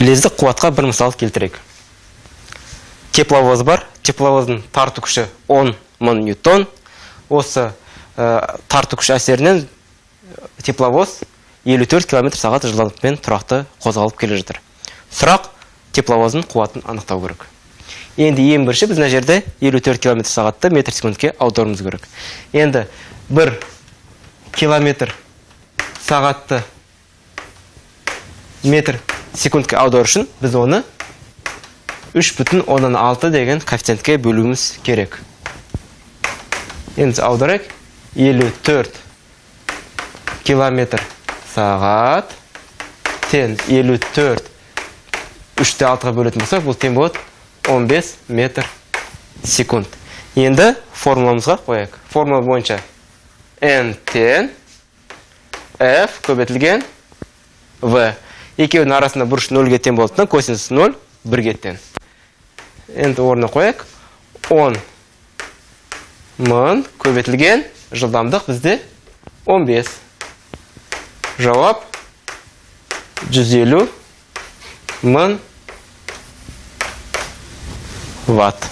Лездік қуатқа бір мысал келтірейік. Тепловоз бар. Тепловоздың тарту күші 10 мың ньютон. Осы тарту күші әсерінен тепловоз 54 километр сағат жылдамдықпен тұрақты қозғалып келе жатыр. Сұрақ: тепловоздың қуатын анықтау керек. Енді ең бірінші біз мына жерде 54 километр сағатты метр секундке аударуымыз керек. Енді 1 километр сағатты метр секундке аудару үшін біз оны 3,6 деген коэффициентке бөлуіміз керек. Енді аударайық. 54 километр сағат тең 54 3-те 6-ға бөлетін болсақ, бұл тең болады 15 метр секунд. Енді формуламызға қояйық. Формула бойынша N тең F көбейтілген V. Екеуінің арасында бұрыш 0-ге тең болғандықтан, косинус 0 1-ге тең. Енді орнына қояйық. 10 мың көбейтілген жылдамдық бізде 15. Жауап 150 мың ватт.